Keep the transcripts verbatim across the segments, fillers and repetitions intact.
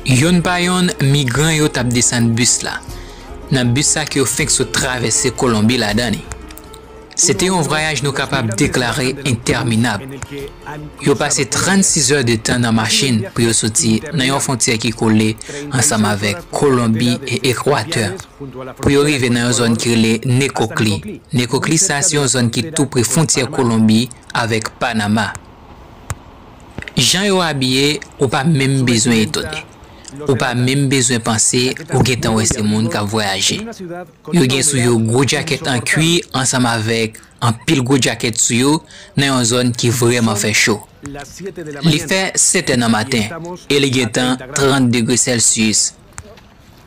Yonn pa yonn, migran yo t ap desann bis la, nan bis sa ke yo fenk sot travèse Kolonbi ladan li. Se te yon vwayaj nou kapab deklare entèminab. Yo pase trannsis è de tan nan machin pou yo soti nan yon fwontyè ki kole ansanm avèk Kolonbi e Ekwatè, pou yo rive nan yon zòn ki rele Nekokli. Nekokli sa se yon zòn ki tou pre fwontyè Kolonbi avèk Panama. Jan yo abiye, ou pa menm bezwen etone. Ou pa menm bezwen panse ou gentan wè se moun k ap vwayaje. Yo gen sou yo gwo djakèt an kwi ansanm avèk anpil gwo djakèt sou yo nan yon zòn ki vrèman fè cho. Li fè sèt è nan maten e li gentan trant degre Celsius.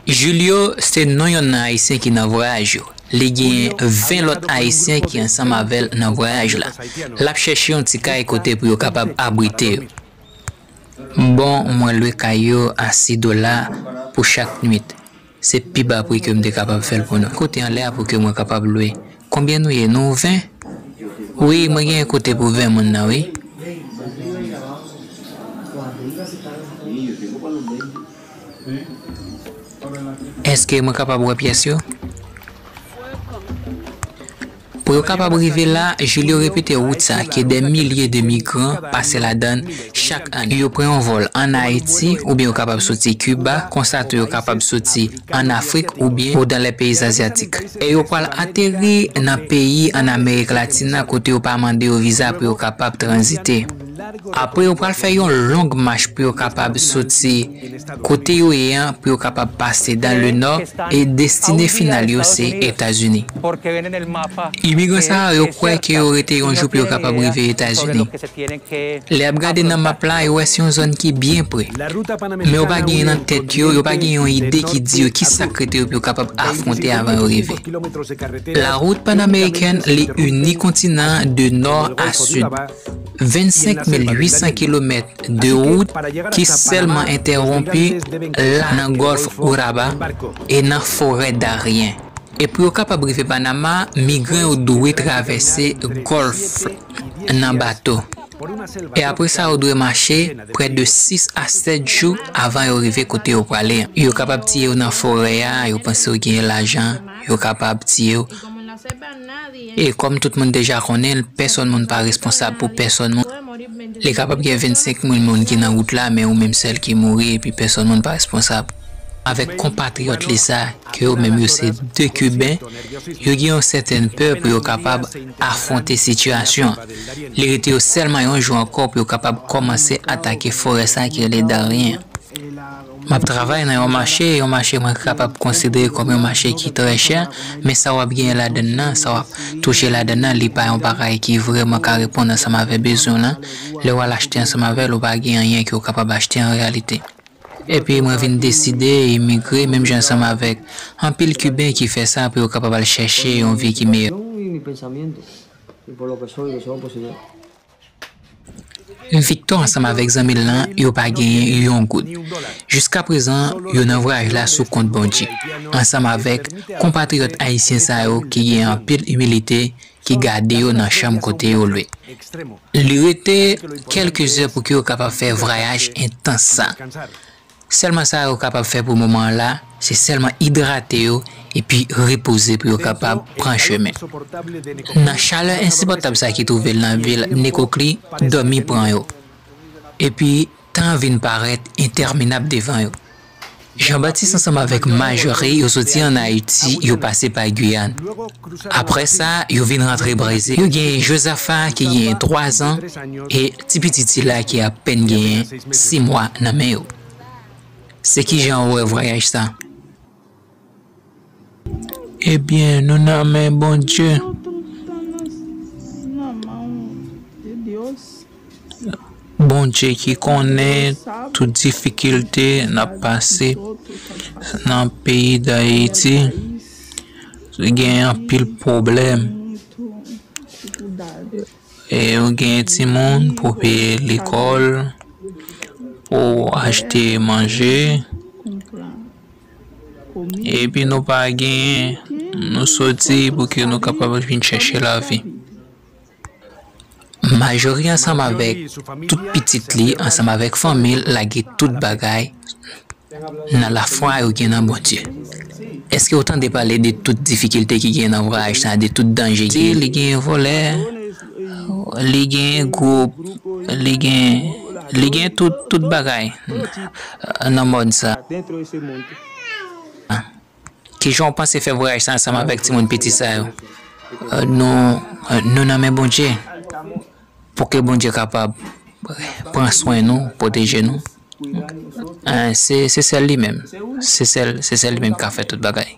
Julio se non yonn nan Ayisyen ki nan vwayaj yo. Li gen ven lòt Ayisyen ki ansanm avè l nan vwayaj la. L ap chèche yon ti kay kote pou yo kapab abrite yo. Bon, mwen lwe kay yo a sis dola pou chak nuit. Se pi ba pri ke m te kapab fè l pou nou. Kote anlè a pou ke mwen kapab lwe. Konbyen nou ye? Nou ven? Wi, mwen gen kote pou ven moun nan, wi. Èske mwen kapab wè pyès yo? Pou yo kapab rive la, Julio repete wout sa ke dè milye de migran pase ladan l chak ane. Yo pran yon vòl ann Ayiti, oubyen yo kapab soti Kiba, konsa tou yo kapab soti ann Afrik oubyen ou dans les pays asiatiques. E yo pral ateri nan peyi ann Amerik Latin nan kote yo pa mande yo viza pou yo kapab tranzite. Apre, yo pral fè yon long mach pou yo kapab soti kote yo ye an, pou yo kapab pase dans le nord, e destine final yo se Etazini. Imigran sa yo, yo kwè ke yo rete yon jou pou yo kapab rive Etazini. Lè y ap gade nan map la, yo wè se yon zòn ki byen pre. Men yo pa gen nan tèt yo, yo pa gen yon ide ki di yo ki sa k rete yo pou yo kapab afwonte avan yo rive. La route panaméricaine li ini kontinan an de nò a sid. Vennsenk mil uit san kilomèt de wout ki sèlman entèwonpi la nan gòlf Urabá e nan forè Darien. E pou yo kapab rive Panama, migran yo dwe travèse gòlf nan bato. E apre sa, yo dwe mache prè de sis a sèt jou avan yo rive kote yo prale. Yo kapab tiye w nan forè a, yo panse w genyen lajan, yo kapab tiye w. E kòm tout moun deja konnen l, pèsonn moun pa responsab pou pèsonn moun. Li kapab gen vennsenk mil moun ki nan wout la, men ou menm sèl ki mouri, epi pèsonn moun pa responsab. Avèk konpatriyòt li sa, ke yo menm yo se de Kiben, yo gen yon sètèn pè pou yo kapab afwonte sitiyasyon an. Li rete yo sèlman yon jou ankò pou yo kapab kòmanse atake forè sa ki rele Darien an. M ap travay nan yon mache, yon mache mwen kapab konsidere kòm yon mache ki trè chè, men sa w ap genyen ladan l nan, sa w ap touche ladan l nan, li pa yon bagay ki vrèman ka reponn ansanm avèk bezwen w lan. Lè w al achte ansanm avè l, ou pa gen anyen ke w kapab achte an reyalite. Epi mwen vin deside imigre, menm jan ansanm avèk anpil Kiben ki fè sa pou yo kapab al chèche yon vi ki meyè. Victor ansanm avèk zanmi l lan, yo pa genyen yon goud. Jiskaprezan, yo nan vwayaj la sou kont Bondye, ansanm avèk konpatriyòt ayisyen sa yo ki gen anpil imilite, ki gade yo nan chanm kote yo lwe. Li rete kèlke zè pou ke yo kapab fè vwayaj entans sa. Sèlman sa yo kapab fè pou moman an la, se sèlman idrate yo epi repoze pou yo kapab pran chemen. Nan chalè ensipòtab sa ki twouve l nan vil Nekokli, dòmi pran yo. Epi, tan an vin parèt entèminab devan yo. Jean-Baptiste ansanm avèk Marjorie, yo soti ann Ayiti, yo pase pa Giyàn. Apre sa, yo vin rantre Brezil. Yo gen Jozafa ki gen twa zan e ti pitit sila ki apèn gen sis mwa nan men yo. Se kijan ou wè vwayaj sa? Ebyen, nou nan men Bondye. Bondye ki konnen tout difikilte n ap pase nan peyi Dayiti. Gen anpil pwoblèm. E ou gen timoun pou peye lekòl, pou achte manje. Epi nou pa genyen, nou soti pou ke nou kapab vin chèche lavi. Majori ansanm avèk tout pitit li, ansanm avèk fanmi l, lage tout bagay nan lafwa yo gen nan Bondye. Èske w tande pale de tout difikilte ki gen nan vwayaj sa, de tout danje ki li gen vòlè, li gen gwoup, li gen, li gen tout, tout bagay nan mond sa. Kijan w panse fè vwayaj sa ansanm avèk timoun piti sa yo? Nou, nou nan men Bondye. Pou ke Bondye kapab pran swen nou, pwoteje nou. Eh, se, se sèl li menm. Se sèl, se sèl li menm ki ka fè tout bagay.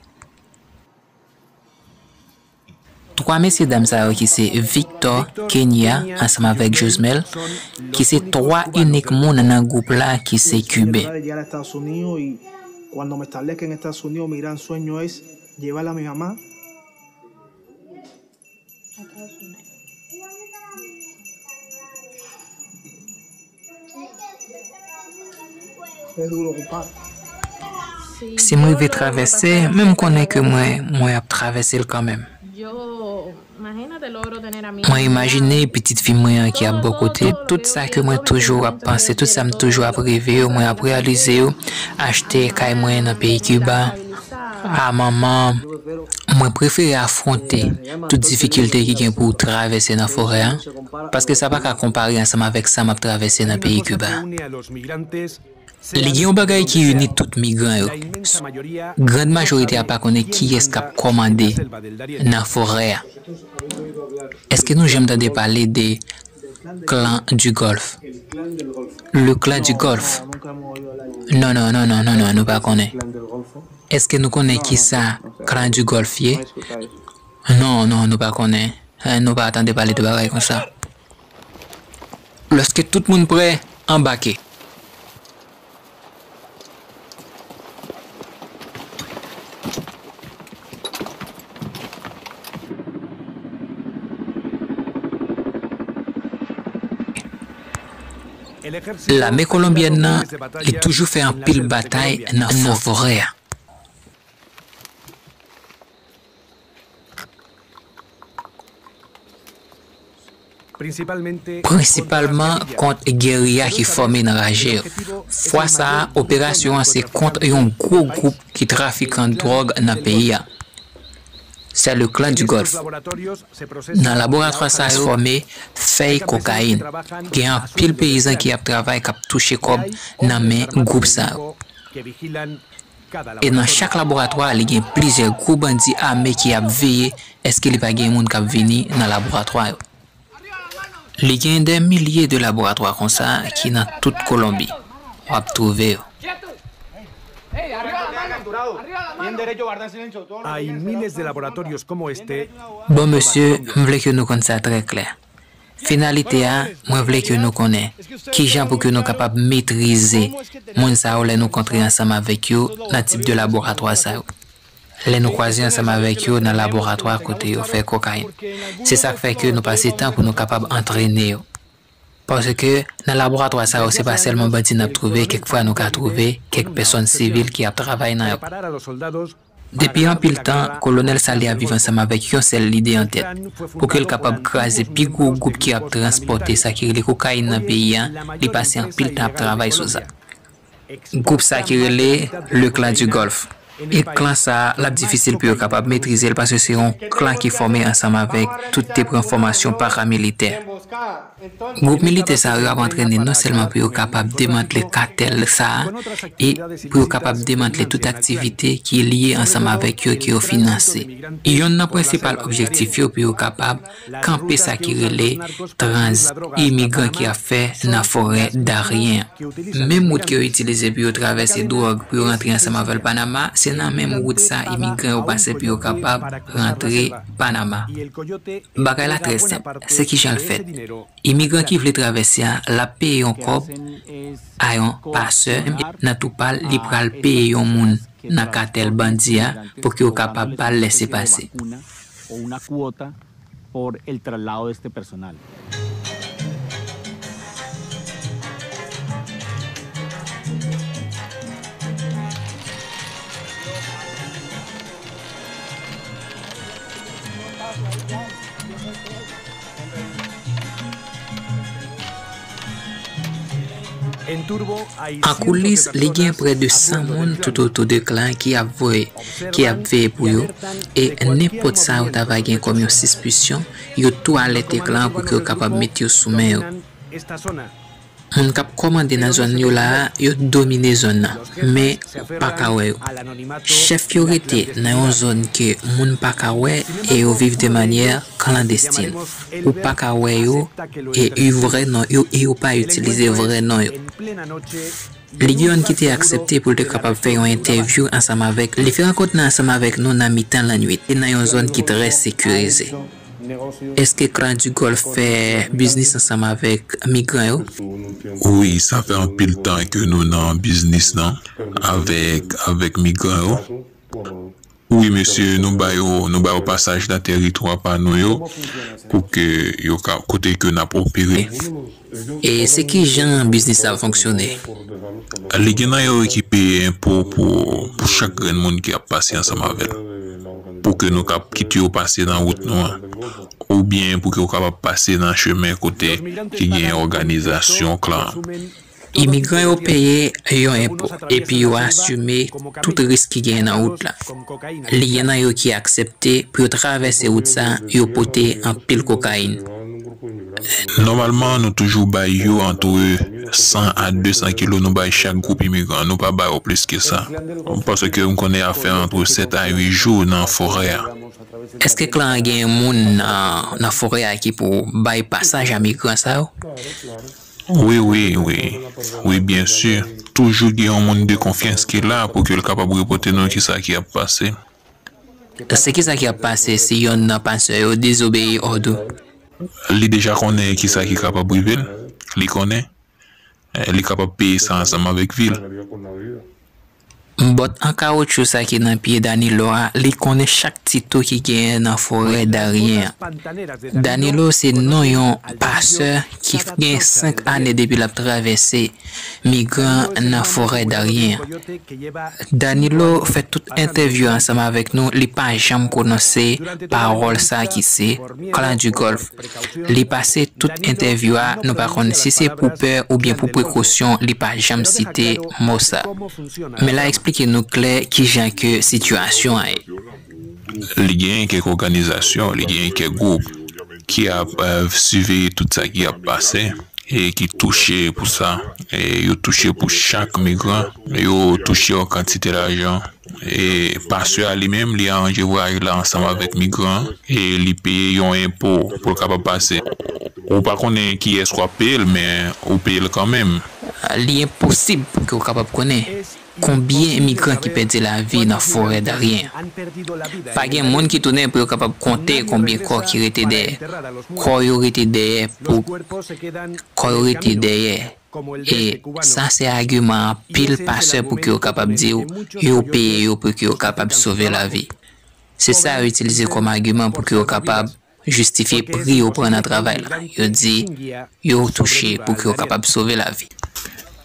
Twa mesye dam sa yo ki se Victor, Kenya, ansanm avèk Josmel, ki se twa inik moun nan gwoup la ki se Kiben. Cuando me establezca en Estados Unidos, mi gran sueño es llevar a mi mamá. Si m rive travèse, men m konnen ke mwen, mwen ap travèse l kanmenm. Mwen imajine pitit fi mwen an ki ap bò kote. Tout sa ke mwen toujou ap panse, tout sa m toujou ap reve yo, mwen ap reyalize yo. Achte kay mwen nan peyi Kiba. A manman, mwen prefere afwonte tout difikilte ki gen pou w travèse nan forè a, paske sa pa ka konpare ansanm avèk sa m ap travèse nan peyi Kiba. Li gen yon bagay ki ini tout migran yo. Grand majorite a pa konnen kiyès k ap kòmande nan forè a. Èske nou janm tande pale de Clan du Golfe? Le Clan du Golfe? Non, non, non, non, non, non, nou pa konnen. Èske nou konnen kisa Clan du Golfe ye? Non, non, nou pa konnen. Eh, nou pa tande pale de bagay konsa. Lòske tout moun prè, anbake. Lame kolonbyèn nan, li toujou fè anpil batay nan fò forè a. Prensipalman kont geriya ki fòme nan raje yo. Fwa sa a, operasyon an se kont yon gwo gwoup ki trafikan dwòg nan peyi a. C'est le Clan du Golfe. Nan laboratwa sa yo fòme fèy kokayin. Gen anpil peyizan ki ap travay, k ap touche kòb nan men gwoup sa yo. E nan chak laboratwa, li gen plizyè gwo bandi ame ki ap veye èske li pa gen moun k ap vini nan laboratwa yo. Li gen dè milye de laboratwa konsa ki nan tout Kolonbi. W ap twouve yo. Hay miles de laboratorios como este. Bon, mesye, m vle ke nou konn sa trè klè. Finalite a, mwen vle ke nou konnen kijan pou ke nou kapab metrize moun sa yo lè nou kontre ansanm avèk yo nan tip de laboratwa sa yo. Lè nou kwaze ansanm avèk yo nan laboratwa kote yo fè kokayin. Se sa k fè ke nou pase tan pou nou kapab antrene yo. Paske nan laboratwa sa yo, se pa sèlman bandi n ap twouve, kèk fwa nou ka twouve kèk pèsòn sivil ki ap travay nan yo. Depi anpil tan, Kolonèl Salye ap viv ansanm avèk yon sèl lide an tèt, pou ke l kapab kraze pi gwo gwoup ki ap transpòte sa ki rele kokayin nan peyi a, li pase anpil tan ap travay sou sa. Gwoup sa ki rele Le Clan du Golfe. E klan sa a, l ap difisil pou yo kapab metrize l paske se yon klan ki fòme ansanm avèk tout te pran fòmasyon paramilitè. Gwoup militè sa yo ap antrene non sèlman pou yo kapab demantle katèl sa a, e pou yo kapab demantle tout aktivite ki lye ansanm avèk yo, ke yo finanse. Yonn nan prensipal objektif yo pou yo kapab kanpe sa ki rele tranzit imigran ki ap fè nan forè Darien. Menm wout ke yo itilize pou yo travèse dwòg pou yo rantre ansanm avè l Panama, se nan menm wout sa imigran yo pase pou yo kapab rantre Panama. Bagay la trè senp, se kijan l fèt. Imigran ki vle travèse a, l ap peye yon kòb a yon pasè, nan tou pa l, li pral peye yon moun nan katèl bandi a pou ke yo kapab ba l lèsepase. Por el traslado de este personal. An koulis, li gen prè de san moun toutotou de Klan ki ap voye, ki ap veye pou yo, e nenpòt sa yo ta va gen kòm yon sispisyon, yo tou alète Klan an pou ke yo kapab mete yo sou men yo. Moun k ap kòmande nan zòn yo la a, yo domine zòn nan, men ou pa ka wè yo. Chèf yo rete nan yon zòn ke moun pa ka wè e yo viv de manyè klandestin. Ou pa ka wè yo e yo vrè non yo, e yo pa itilize vrè non yo. Li gen youn ki te aksepte pou l te kapab fè yon entèvyou ansanm avèk, li fè rankont nan ansanm avèk nou nan mitan lannwit e nan yon zòn ki trè sekirize. Èske Klan du Golf fè biznis ansanm avèk migran yo? Wi, sa fè anpil tan ke nou nan biznis nan avèk, avèk migran yo. Wi, mesye, nou ba yo, nou ba yo pasaj nan teritwa pa nou yo pou ke yo ka, kote ke n ap opere. E se ki jan biznis sa fonksyone? Li gen nan yo ki peye enpo pou, pou chak grenn moun ki ap pase ansanm avè l, pou ke nou kap kite yo pase nan wout nou an, oubyen pou ke yo kapab pase nan chemen kote ki gen òganizasyon Klan an. Imigran yo peye yon enpo, epi yo asime tout risk ki genyen nan wout la. Li gen nan yo ki aksepte pou yo travèse wout sa, yo pote anpil kokayin. Nòmalman, nou toujou bay yo antre san a de san kilo, nou bay chak gwoup imigran. Nou pa ba yo plis ke sa. Paske m konnen afè antre sèt a uit jou nan forè a. Èske Klan an gen moun nan, nan forè a ki pou bay pasaj a migran sa yo? Wi, wi, wi. Wi, byen si. Toujou gen yon moun de konfyans ki la pou ke l kapab repote nou kisa ki ap pase. Se kisa ki ap pase si yonn nan pastè yo dezobeyi òd ou? Li deja konnen kisa ki kapab rive l. Li konnen. Eh, li kapab peye sa ansanm avèk vi l. Bòt an kawotchou sa ki nan pye Danilo a, li konnen chak ti tou ki genyen nan forè Darien an. Danilo se non yon pastè ki gen senk ane depi l ap travèse migran nan forè Darien an. Danilo fè tout entèvyou ansanm avèk nou, li pa janm pwononse pawòl sa ki se Clan du Golfe. Li pase tout entèvyou a, nou pa konn si se pou pè oubyen pou prekosyon, li pa janm site mo sa. Men l a eksplike nou klè kijan ke sitiyasyon an ye. Li genyen kèk òganizasyon, li genyen kèk gwoup ki ap, eh, siveye tout sa ki ap pase e ki touche pou sa. E yo touche pou chak migran, yo touche yon kantite lajan. E pastè a li menm, li aranje vwayaj la ansanm avèk migran an, e li peye yon enpo pou l kapab pase. Ou pa konnen kiyès w ap peye l, men ou peye l kanmenm. Li enposib pou ke w kapab konnen konbyen migran ki pèdi lavi nan forè Darien an. Pa gen moun ki tounen pou yo kapab konte konbyen kò ki rete dèyè. Kò yo rete dèyè pou, kò yo rete dèyè. E sa se agiman anpil pastè pou ke yo kapab di w, yo peye yo pou ke yo kapab sove lavi. Se sa yo itilize kòm agiman pou ke yo kapab jistifye pri yo pran nan travay la. Yo di yo touche pou ke yo kapab sove lavi.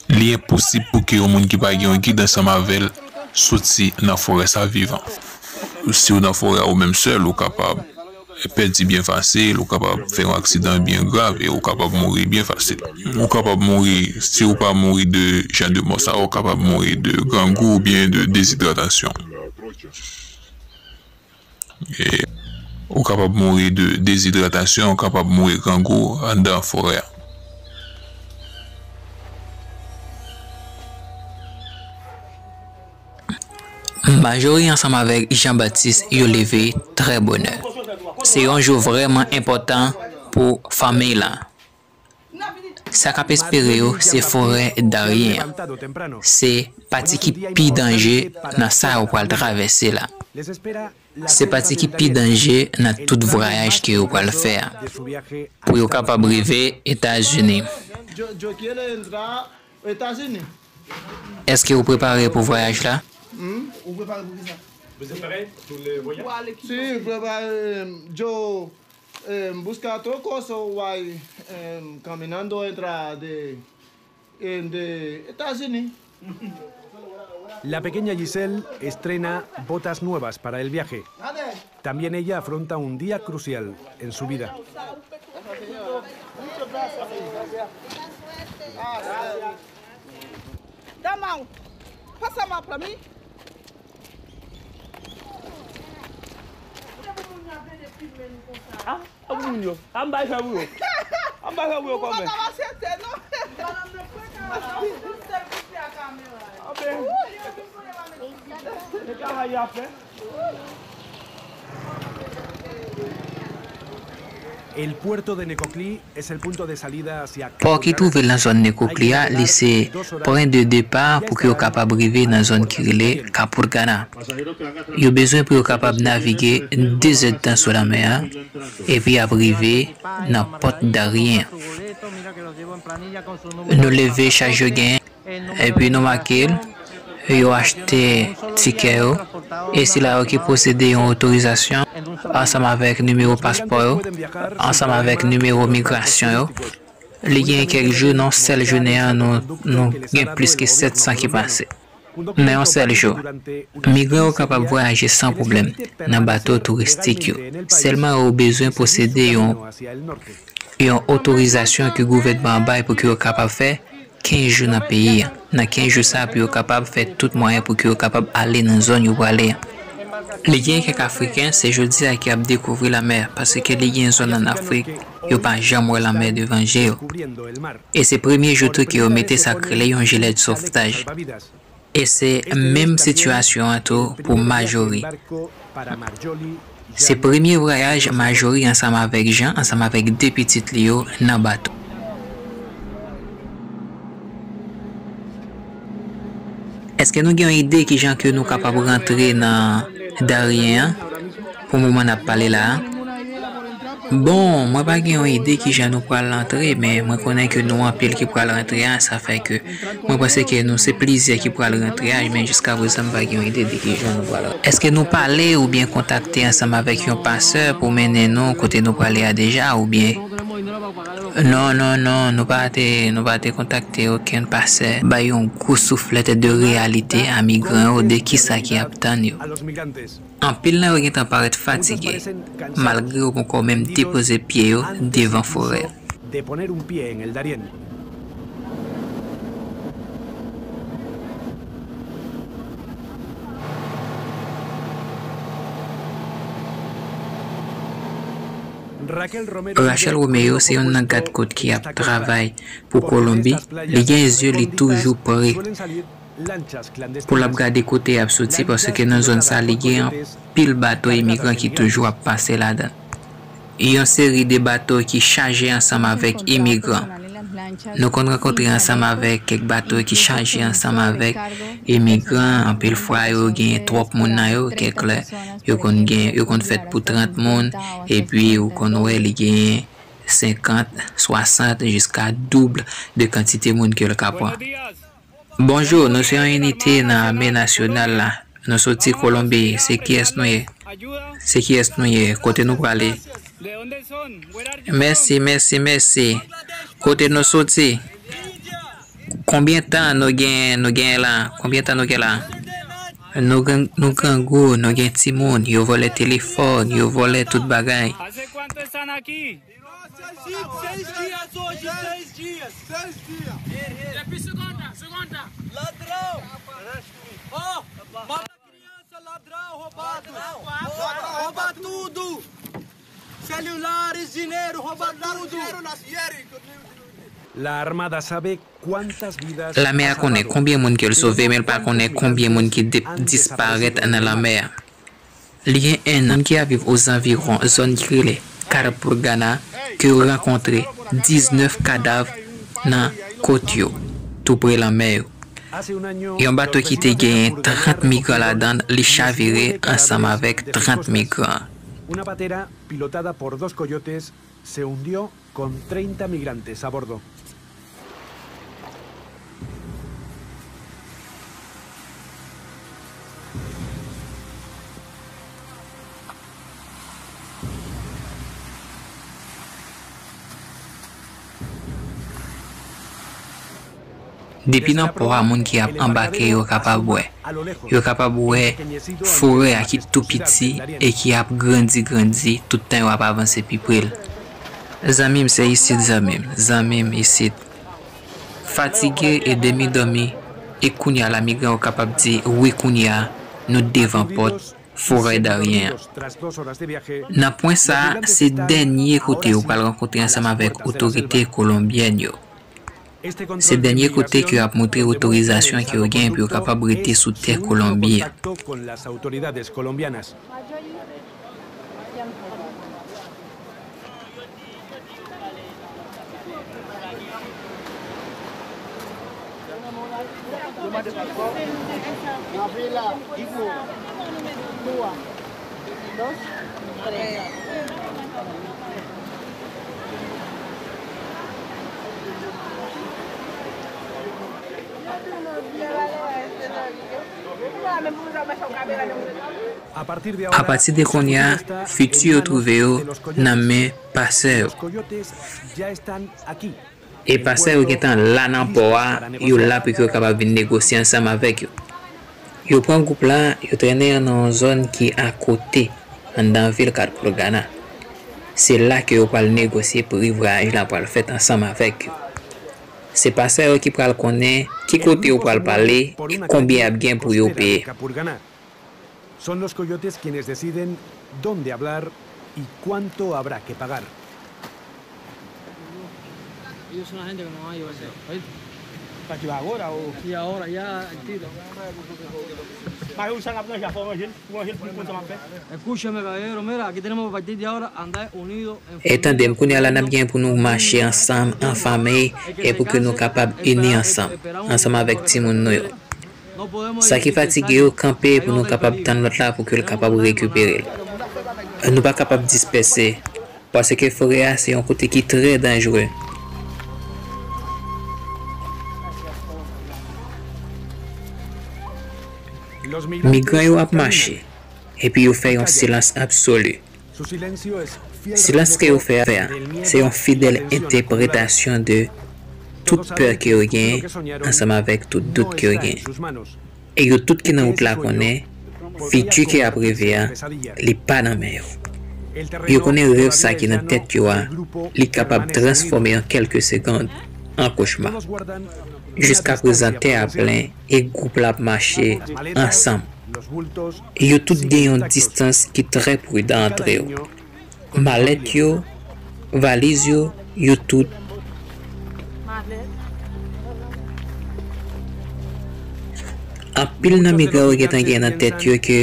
Li enposib pou ke yon moun ki pa gen yon gid ansanm avè l soti nan forè sa vivan. Si w nan forè a ou menm sèl, ou kapab pèdi byen fasil, ou kapab fè yon aksidan byen grav e ou kapab mouri byen fasil. Ou kapab mouri, si ou pa mouri de jan de mò sa, ou kapab mouri de grangou oubyen de dezidratasyon. E ou kapab mouri de dezidratasyon, ou kapab mouri grangou anndan forè a. Majori ansanm avèk Jean Baptiste yo leve trè bonè. Se yon jou vrèman enpòtan pou fanmiy la. Sa k ap espere yo, se forè Darien an. Se pati ki pi danje nan sa yo pral travèse la. Se pati ki pi danje nan tout vwayaj ke yo pral fè a, pou yo kapab rive Etazini. Èske ou prepare pou vwayaj la? Si, prepare, yo Eh, busca otra cosa o hay, eh, caminando entra de, eh, de Estados Unidos. La pequeña Giselle estrena botas nuevas para el viaje. También ella afronta un día crucial en su vida. Muchas gracias. Ah, sí. Damau, pasa ma promi. Ah, a pou moun yo. Ah, m bay fè pou yo. Ah, m bay fè pou yo kòmè. Ou pa ka aksepte, non? Ah, ben. Se travay y ap fè. El puerto de Necoclí es el punto de salida hacia Pò ki twouve l nan zòn Necoclí a, li se pwen de depa pou ke yo kapab rive nan zòn ki rele Capurganá. Yo bezwen pou yo kapab navige de zèdtan sou lanmè a, epi y ap rive nan pòt Darien an. Nou leve chaj yo genyen, epi nou make l, yo achte tikè yo, e sila yo ki posede yon otorizasyon ansanm avèk nimewo paspò yo, ansanm avèk nimewo migrasyon yo. Li gen kèk jou, nan sèl jounen an, nou, nou gen plis ke sèt san ki pase. Nan yon sèl jou, migran yo kapab vwayaje san pwoblèm nan bato touristik yo. Sèlman yo bezwen posede yon, yon otorizasyon ke gouvènman an bay pou ke yo kapab fè kenz jou nan peyi a. Nan kenz jou sa a, pou yo kapab fè tout mwayen pou ke yo kapab ale nan zòn yo prale a. Li gen kèk Afriken, se jodi a ki ap dekouvri lanmè, paske li gen zòn ann Afrik, yo pa janm wè lanmè devan je yo. E se premye jou tou ke yo mete sa k rele yon jilèt sovtaj. E se menm sitiyasyon an tou pou Majori. Se premye vwayaj Majori ansanm avèk Jan, ansanm avèk de pitit li yo nan bato. Èske nou gen yon ide kijan ke nou kapab rantre nan Darien an pou moman n ap pale la a? Bon, mwen pa gen yon ide kijan nou pral rantre, men mwen konnen ke nou anpil ki pral rantre a, sa fè ke mwen panse ke nou se plizyè ki pral rantre a, men jiskaprezan m pa gen yon ide de kijan nou pral rantre. Èske nou pale oubyen kontakte ansanm avèk yon pasè pou mennen nou kote nou prale a deja, oubyen? Non, non, non, nou pa te, nou pa te kontakte okenn pasè. Bay yon gwo souflèt de reyalite a migran yo de kisa ki ap tann yo. Anpil nan yo gentan parèt fatige, malgre yo poko menm depoze pye yo devan forè a. De poner un pie en el Darién. Rachel Romeo se youn nan gad kot ki ap travay pou Kolonbi. Li gen zye li toujou pre pou l ap gade kote y ap soti, paske nan zòn sa, li gen anpil bato imigran ki toujou ap pase ladan. Yon seri de bato ki chaje ansanm avèk imigran. Nou konn rankontre ansanm avèk kèk bato ki chaje ansanm avèk imigran. Anpil fwa, yo gen twòp moun nan yo. Kèk lè, yo konn gen, yo konn fèt pou trant moun. Epi, ou konn wè, li gen senkant, swasant, jiska doub de kantite moun ke l ka pran. Bonjou, nou se yon inite nan ame nasyonal la. Nou soti Kolonbi. Se kiyès nou ye? Se kiyès nou ye? Kote nou prale? Mèsi, mèsi, mèsi. Kote nou soti? Konbyen tan nou gen, nou gen la? Konbyen tan nou gen la? Nou gen, nou grangou, nou gen timoun, yo vòlè telefòn, yo vòlè tout bagay. Seis dias hoje, seis dias. Seis dias. Depi segunda, segunda. Ladrão. Ó, mata criança, ladrão, roubado. Rouba tudo. Celulares, dinheiro, rouba tudo. La Armada sabe Lame a konnen konbyen moun ke l sove, men l pa konnen konbyen moun ki de-, disparèt nan lanmè a. Li gen en an, moun ki ap viv ozanviwon zòn ki rele Carpurgana, ke yo rankontre diznèf kadav nan kot yo, tou pre lanmè yo. Yon bato ki te genyen trant migran ladan l, li chavire ansanm avèk trant migran. Una patera pilotada por dos coyotes se hundió con treinta migrantes a bordo. Depi nan pò a, moun ki ap anbake yo kapab wè. Yo kapab wè forè a ki tou piti e ki ap grandi, grandi, tout tan yo ap avanse pi pre l. Zanmi m, se isit, zanmi m. Zanmi m, isit. Fatige e demi dòmi, E kounye a la, migran yo kapab di, wi, kounye a, nou devan pòt forè Darien an. Nan pwen sa a, se dènye kote yo pral rankontre ansanm avèk otorite kolonbyèn yo. Se dènye kote ke y ap montre otorizasyon ke yo gen pou yo kapab rete sou tè Kolonbi an. Apati de kounye a, fiti yo twouve yo nan men pasè yo. E pasè yo gentan la nan pò a, yo la pou ke yo kapab vin negosye ansanm avèk yo. Yo pran gwoup la, yo trennen yo nan yon zòn ki akote, anndan vil Cat Pulgana. Se la ke yo pral negosye pri vwayaj la pral fèt ansanm avèk yo. Se pasè yo ki pral konnen ki kote yo pral pale e konbyen y ap gen pou yo peye. Son los coyotes quienes deciden dónde hablar y cuánto habrá que pagar. Ellos son la gente que nos van a llevar, ¿oíste? ¿Para que va ahora o? Sí, ahora, ya, al tiro. Más usan la playa, fue Ángel, fue Ángel, fue con Samapé. Escúchame, caballero, mira, aquí tenemos que partir de ahora, andar unidos en E tande m, kounye a la n ap gen pou nou mache ansanm, an fanmi, e pou ke nou kapab ini ansanm, ansanm avèk timoun nou yo. Sa ki fatige yo kanpe pou nou kapab tann lòt la pou ke l kapab rekipere l. Nou pa kapab dispèse, paske forè a se yon kote ki trè danjere. Migran yo ap mache, epi yo fè yon silans absoli. Silans ke yo fè a, se yon fidèl entèpretasyon de tout pè ke yo genyen ansanm avèk tout dout ke yo genyen. E yo tout ki nan wout la konnen fiti ke y ap reve a, li pa nan men yo. Yo konnen rèv sa ki nan tèt yo a, li kapab transfòme an kèlke segond an kochma. Jiskaprezan, tè a plen e gwoup la ap mache ansanm. Yo tout gen yon distans ki trè pridan antre yo. Malèt yo, valiz yo, yo tout. Anpil nan migran yo gentan gen nan tèt yo ke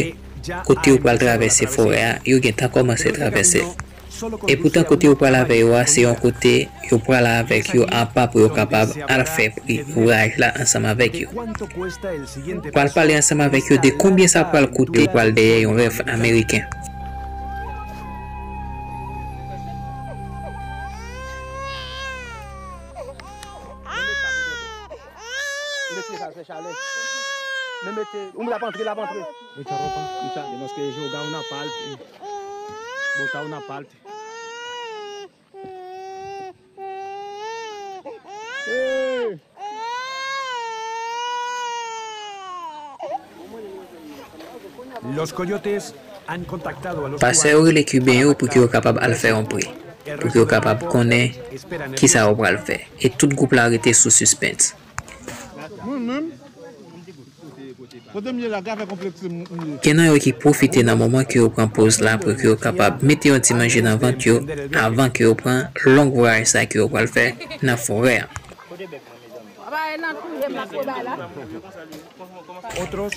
kote yo pral travèse forè a, yo gentan kòmanse travèse. Epoutan, kote yo pral avè yo a, se yon kote yo pral avèk yo apa pou yo kapab al fè pri vwayaj la ansanm avèk yo. Pral pale ansanm avèk yo de konbyen sa pral koute pou yo pral dèyè yon rèv ameriken. Mete sa, se chalè. Men mete, ou m la pa antre, la pa antre. Mucha ropa, mucha, tenemos que jogar una parte. Botar una parte. Los coyotes han contactado a los Pastè yo rele Kiben yo pou ke yo kapab al fè yon pri, pou ke yo kapab konnen kisa yo pral fè. E tout gwoup la rete sou sispens. Mwen menm, kote m ye la, ka fè konplekse m ye. Gen nan yo ki pwofite nan moman ke yo pran poz la pou ke yo kapab mete yon ti manje nan vant yo avan ke yo pran long vwayaj sa ke yo pral fè nan forè a.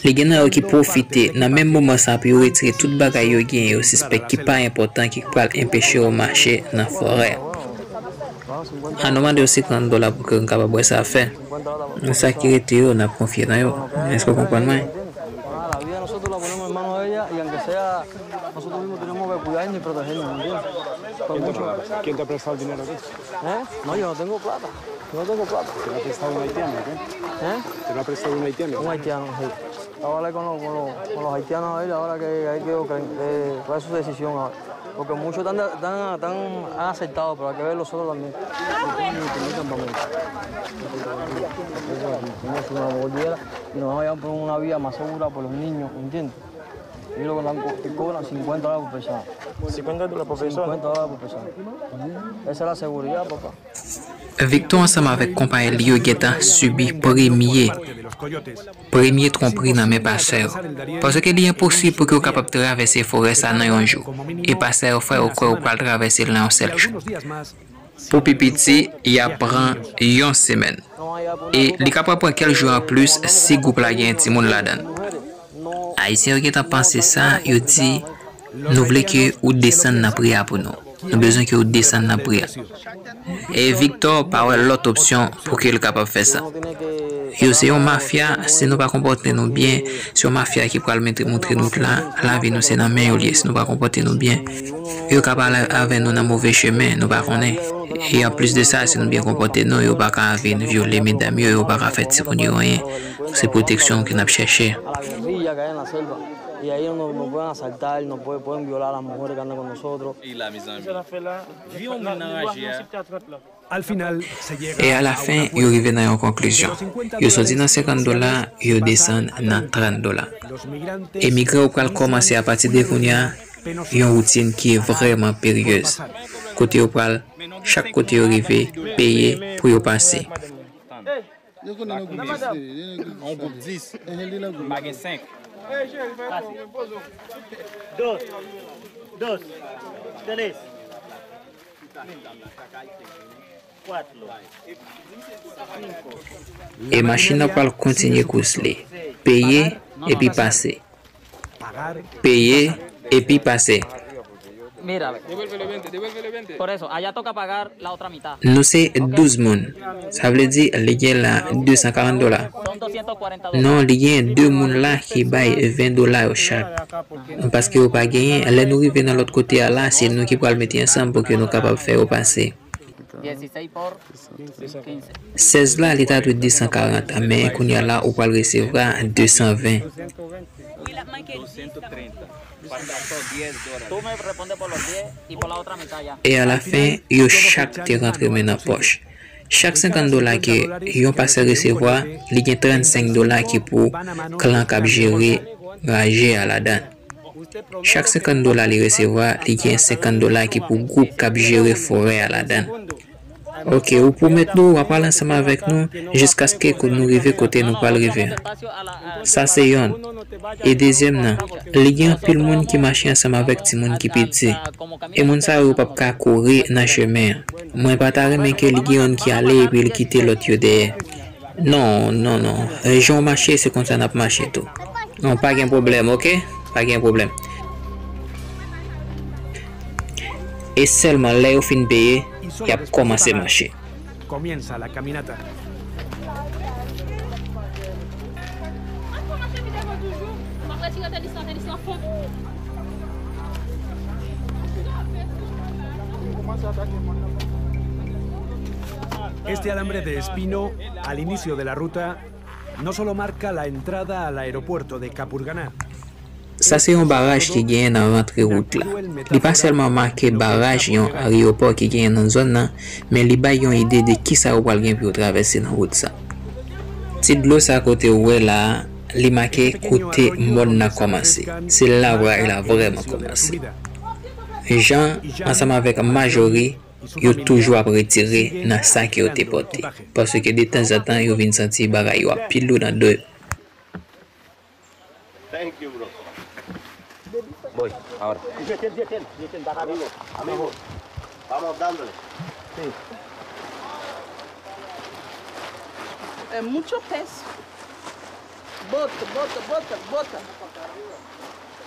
Li gen nan yo ki pwofite nan menm moman sa pou yo retire tout bagay yo genyen yo sispèk ki pa enpòtan ki pral enpeche yo mache nan forè a. An nou mande yo senkant dola pou ke nou kapab wè sa fè. Men sa ki rete yo, n ap konfye nan yo. Èske w konprann mwen? Nosotros mismos tenemos que cuidarnos y protegernos, ¿me entiendes? Por mucho. ¿Quién te ha prestado dinero a ti? ¿Eh? No, yo no tengo plata. Yo no tengo plata. Te lo ha prestado un haitiano, ¿ok? ¿Eh? Te lo ha prestado un haitiano. Un haitiano, sí. Ahora con los, con los, con los haitianos ahí, ahora que hay que, que, que, ¿cuál es su decisión ahora? Porque muchos están, están, están, han aceptado, pero hay que ver los otros también. Tenemos una bolera y nos vamos a llevar por una vía más segura por los niños, ¿me entiendes? Ellos cobran, te cobran cincuenta dólares por persona. Cincuenta dólares por persona. Cincuenta dólares por persona. Esa es la seguridad, papá. Victor ansanm avèk konpayèl li yo gentan sibi premye Premye twonpri nan men pasè yo. Paske li enposib pou ke w kapab travèse forè sa nan yon jou. E pasè yo fè w kwè w pral travèse l nan yon sèl jou. Pou pi piti, y ap pran yon semèn. E li kapab pran kèk jou anplis si gwoup la gen timoun ladan l. Ayisyen yo gentan panse sa, yo di, nou vle ke ou desann nan pri a pou nou. Nou bezwen ke ou desann nan pri a. E Victor pa wè lòt opsyon pou ke l kapab fè sa. Yo se yon mafya, si nou pa konpòte nou byen, se yon mafya ki pral mete, montre nou la, lavi nou se nan men yo l ye, si nou pa konpòte nou byen. Yo ka pale avè nou nan move chemen, nou pa konnen. E anplis de sa, si nou byen konpòte nou, yo pa ka vin vyole medam yo, yo pa ka fè timoun yo anyen. Se pwoteksyon ke n ap chèche. Y ahí nos, nos pueden asaltar, nos pueden, pueden violar a las mujeres que andan con nosotros. Ey la, mezanmi. Vye yon moun nan raje a. E alafen, yo rive nan yon konklizyon. Yo soti nan senkant dola, yo desann nan trant dola. Emigre yo pral kòmanse apati de kounye a yon woutin ki vrèman peryez. Kote yo pral, chak kote yo rive, peye pou yo pase. Yon gwoup dis. M pa gen senk. Dos, dos, tres, cuatro, cinco. E machin nan pral kontinye kous li. Peye epi pase. Peye epi pase. Mira, ve. Por eso, allá toca pagar la otra mitad. Nou se douz moun. Sa vle di, li gen la de san karant dola. Non, li gen de moun la ki bay ven dola yo chak. Paske yo pa genyen, lè nou rive nan lòt kote a la, se nou ki pral mete ansanm pou ke nou kapab fè yo pase. Sèz la, li ta dwe de san karant, men kounye a la, ou pral resevwa de san ven. E alafen, yo chak te rantre men nan pòch. Chak senkant dola ke yon pasè resevwa, li gen trannsenk dola ki pou klan k ap jere raje a ladan. Chak senkant dola li resevwa, li gen senkant dola ki pou gwoup k ap jere forè a ladan. Oke, ou pwomèt nou w ap pral ansanm avèk nou jiskaske nou rive kote nou pral rive an. Sa se yonn. E dezyèm nan, li gen anpil moun ki mache ansanm avèk timoun ki piti. E moun sa yo p ap ka kouri nan chemen an. Mwen pa ta renmen ke li gen yonn ki ale epi l kite lòt yo dèyè. Non, non, non. Jan w mache, se konsa n ap mache tou. Non, pa gen pwoblèm, oke? Pa gen pwoblèm. E sèlman lè yo fin peye, y ap kòmanse mache. Comienza la caminata. Este alambre de espino, al inicio de la ruta, no solo marca la entrada al aeropuerto de Capurganá. Sa se yon baraj ki genyen nan rantre wout la. Li pa sèlman make baraj yon ayewopò ki genyen nan zòn nan, men li bay yon ide de kisa ou pral gen pou yo travèse nan wout sa. Ti dlo sa kote ou wè la a, li make kote mòn nan kòmanse. Se la bagay la vrèman kòmanse. Jan, ansanm avèk Majori, yo toujou ap retire nan sa ke yo te pote. Paske detanzantan, yo vin santi bagay yo ap pi lou nan do yo. Thank you, bro. Voy, ahora. Dieciocho, dieciocho, dieciocho, amigo. Amigo, vamos dándole. Sí. Eh, mucho peso. Bota, bota, bota, bota.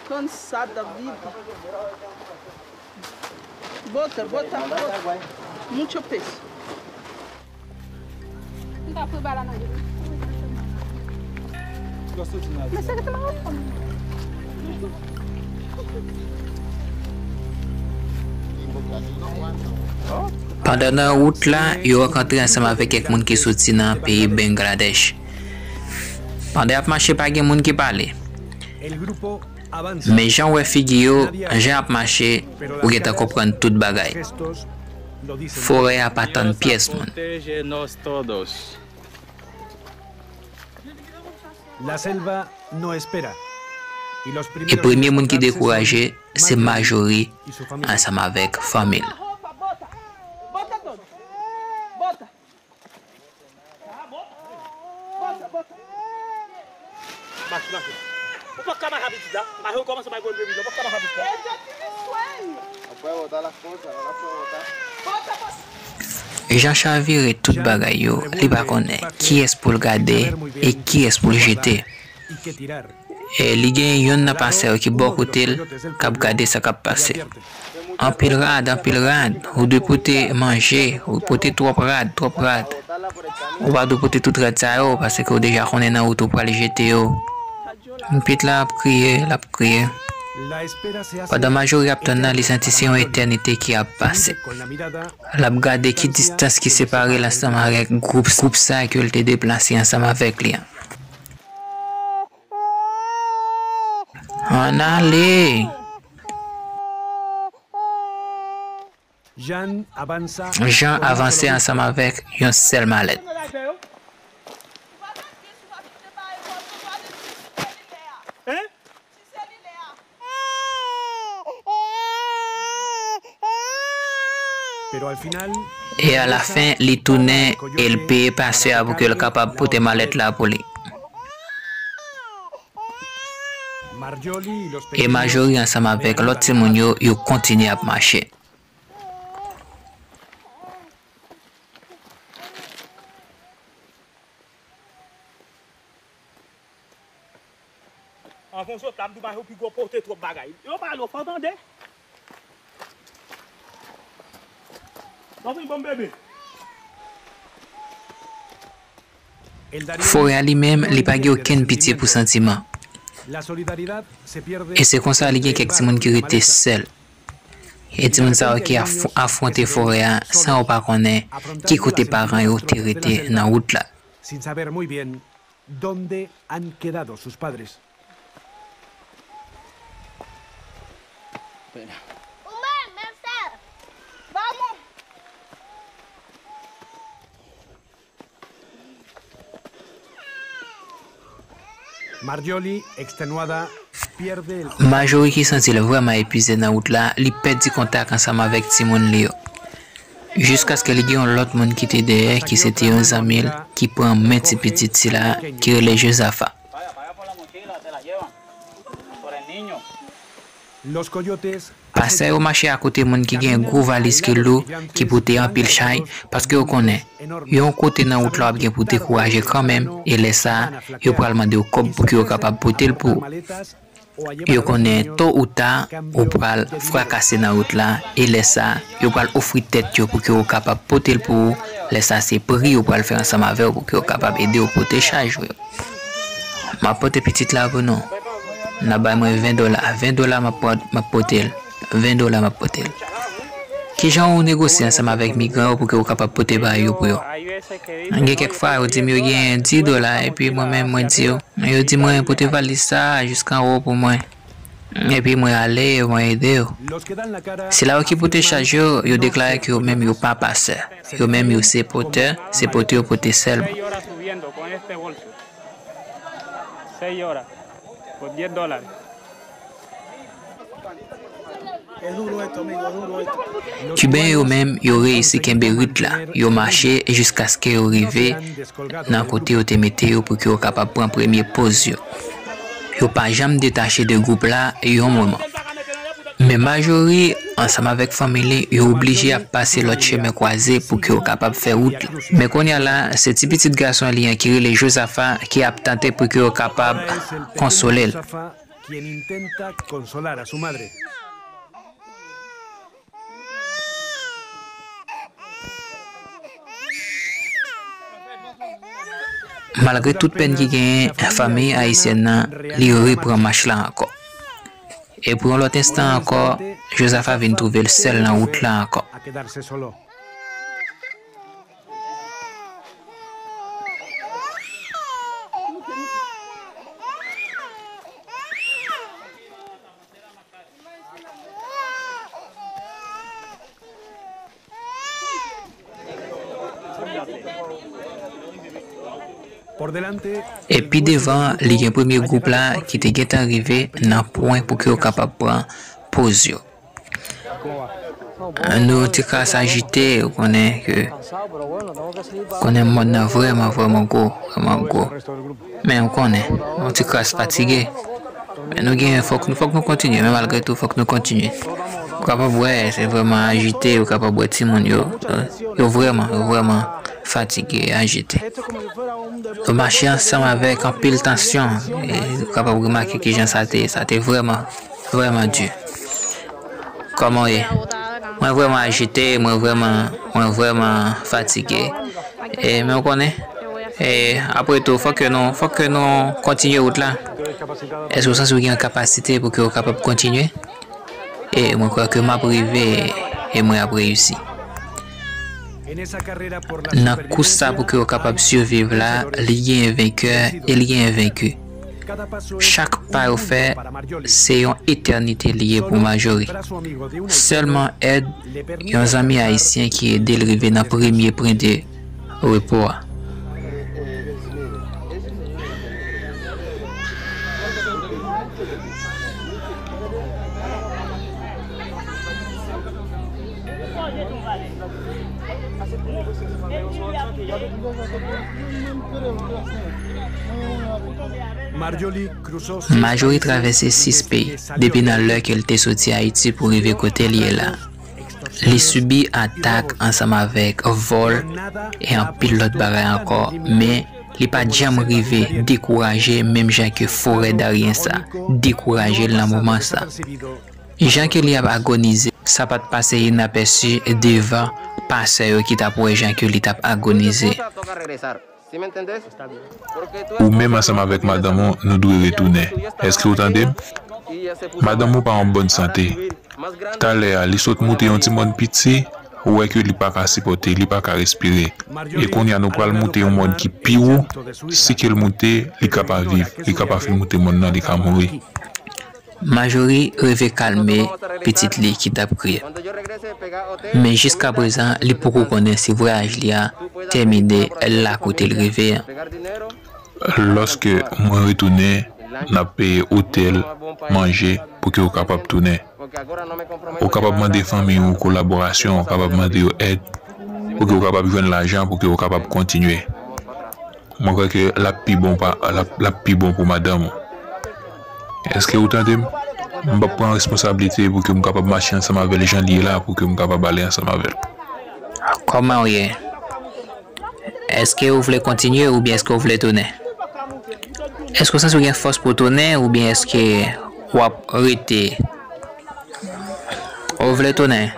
Cansada vida. Bota, bota, bota. Mucho peso. Pandan nan wout la, yo rankontre ansanm avèk kèk moun ki soti nan peyi Bangladesh. Pandan y ap mache, pa gen moun ki pale. Men jan w wè figi yo, jan y ap mache, ou gentan konprann tout bagay. Forè a pa tann pyès moun. La selva no espera. E premye moun ki dekouraje, se Majori ansanm avèk fanmi l. Bota todo. Bota. Bota, bota. Mache, mache. Ou pa ka mache avèk pitit la. Mache, ou kòmanse bay pwoblèm, ou pa ka mache avèk pitit la. Jan chavire tout bagay yo, li pa konnen kiyès pou l gade e kiyès pou l jete. E li gen youn nan pasè yo ki bò kote l k ap gade sa k ap pase. Anpil rad, anpil rad. Ou dwe pote manje, ou pote twòp rad, twòp rad. Ou pa dwe pote tout rad sa yo, paske ou deja konnen nan wout ou pral jete yo. Pitit la ap kriye, l ap kriye. Pandan Majori ap tann nan, li santi se yon etènite ki ap pase. L ap gade ki distans ki separe l ansanm avèk gwoup, gwoup sa ke l te deplase ansanm avèk li an. Ann ale! Jan avanse ansanm avèk yon sèl malèt. E alafen, li tounen e l peye pasè a pou ke l kapab pote malèt la pou li. E Majori ansanm avèk lòt timoun yo, yo kontinye ap mache. Anfonso, t ap di w mache w pi gwo pote twòp bagay. Yo pale w fò tande. Tanpri, ban m bebe. Forè a li menm, li pa gen okenn pitye pou santiman. E se konsa li gen kèk timoun ki rete sèl. E timoun sa yo ki af-, afwonte forè a san yo pa konnen ki kote paran yo te rete nan wout la. Sin saber muy bien dónde han quedado sus padres. Marjorie, extenuada, pierde el. Majori ki santi l vrèman epuize nan wout la, li pèdi kontak ansanm avèk timoun li yo. Jiskaske li gen yon lòt moun ki te dèyè, ki se te yon zanmi l, ki pran men ti pitit sila, ki rele Jozafa. Los coyotes Pastè yo mache akote moun ki gen gwo valiz ki lou, ki pote anpil chay, paske yo konnen yon kote nan wout la w ap gen pou dekouraje kanmenm, e lè sa a, yo pral mande w kòb pou ke yo kapab pote l pou ou. Yo konnen to ou ta, ou pral frakase nan wout la, e lè sa a, yo pral ofri tèt yo pou ke yo kapab pote l pou ou. Lè sa a, se pri yo pral fè ansanm avè w pou ke yo kapab ede w pote chaj ou yo. M ap pote pitit la pou nou. N ap bay mwen ven dola. Ven dola m ap pot-, m ap pote l. Ven dola m ap pote l. Kijan ou negosye ansanm avèk migran yo pou ke ou kapab pote bagay yo pou yo? Gen kèk fwa, yo di m yo gen dis dola, epi mwen menm, mwen di yo, yo di mwen pote valiz sa a jiskanwo pou mwen. Epi mwen ale, mwen ede yo. Sila yo ki pote chaj yo, yo deklare ke yo menm yo pa pastè. Yo menm yo se pòtè, se pote yo pote sèlman. Seis horas por diez dólares. Kiben yo menm, yo reyisi kenbe rit la. Yo mache jiskaske yo rive nan kote yo te mete yo pou ke yo kapab pran premye poz yo. Yo pa janm detache de gwoup la yon moman. Men Majori, ansanm avèk fanmi li, yo oblije ap pase lòt chemen kwaze pou ke yo kapab fè wout la. Men kounye a la, se ti pitit gason li an ki rele Jozafa ki ap tante pou ke yo kapab konsole l. Quien intenta consolar a su madre. Malgre tout pèn ki genyen, fanmi ayisyèn nan, li repran mach la ankò. E pou yon lòt enstan ankò, Jozafa vin twouve l sèl nan wout la ankò. E pi devan, li gen premye gwoup la ki te gentan rive nan pwen pou ke yo kapab pran poz yo. Nou ti kras ajite, ou konnen ke, konnen mòn nan vrèman, vrèman gwo, vrèman gwo. Men ou konnen, nou ti kras fatige. Men nou gen, fòk nou, fòk nou kontinye, men malgre tou, fòk nou kontinye. Ou kapab wè, se vrèman ajite, ou kapab wè timoun yo, yo vrèman, yo vrèman fatige, ajite. Yo mache ansanm avèk anpil tansyon, e ou kapab remake kijan sa te, sa te vrèman, vrèman di. Kòman w ye? Mwen vrèman ajite, mwen vrèman, mwen vrèman fatige. E, men w konnen, e, apre tou, fòk ke nou, fòk ke nou kontinye wout la. Èske w santi w gen yon kapasite pou ke w kapab kontinye? E mwen kwè ke m ap rive e mwen ap reyisi. Nan kous sa pou ke w kapab siviv la, li gen venkè e li gen venki. Chak pa yo fè, se yon etènite li ye pou Marjorie. Sèlman èd yon zanmi ayisyen ki ede l rive nan premye pwen de repo a. Marjorie travèse sis peyi depi nan lè ke l te soti Ayiti pou rive kote l ye la. Li sibi atak ansanm avèk vòl e anpil lòt bagay ankò, men li pa t janm rive dekouraje menm jan ke forè daryen sa dekouraje l nan moman sa. Jan ke li ap agonize, sa pa t pase inapèsi devan pasè yo ki t ap wè jan ke li t ap agonize. Ou menm ansanm avèk madanm ou, nou dwe retounen. Èske w tande m? Madanm ou pa an bòn sante. Talè a, li sot moute yon ti mòn piti, ou wè ke li pa ka sipòte, li pa ka respire. E kounye a, nou pral moute yon mòn ki pi wo. Si ke l moute, li ka pa viv, li ka pa fin moute mòn nan, li ka mouri. Majori rive kalme pitit li ki t ap kriye. Men jiskaprezan, li poko konnen si vwayaj li a tèmine la kote l rive an. Lòske mwen retounen, n ap peye otèl, manje, pou ke w kapab tounen. Ou kapab mande fanmi w kolaborasyon, ou kapab mande yo èd, pou ke w kapab jwenn lajan, pou ke w kapab kontinye. Mwen kwè ke l ap pi bon pa, l ap, l ap pi bon pou madanm ou. Èske ou tande m? M p ap pran responsablite pou ke m kapab mache ansanm avè l jan li ye la, pou ke m kapab ale ansanm avè l. Kòman w ye? Èske ou vle kontinye oubyen èske ou vle tounen? Èske w santi w gen fòs pou w tounen oubyen èske w ap rete? Ou vle tounen?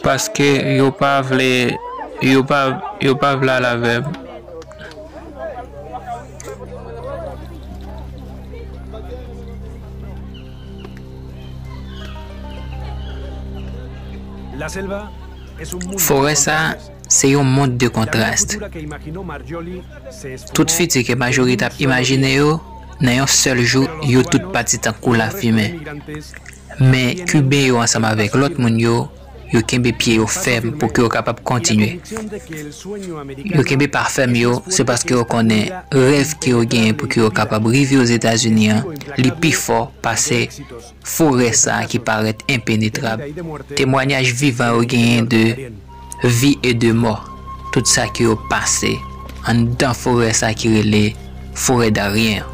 Paske yo pa vle, yo pa, yo pa vle al avè m. Forè sa, se yon mond de kontrast. Tout fiti ke Majori t ap imajine yo, nan yon sèl jou, yo tout pati tankou lafimen. Men Kiben yo ansanm avèk lòt moun yo, yo kenbe pye yo fèm pou ke yo kapab kontinye. Yo kenbe pa fèm yo, se paske yo konnen rèv ke yo genyen pou ke yo kapab rive Ozetazini an, li pi fò pase forè sa a ki parèt enpenetrab. Temwanyaj vivan yo genyen de vi e de mò. Tout sa ke yo pase anndan forè sa ki rele forè daryen an.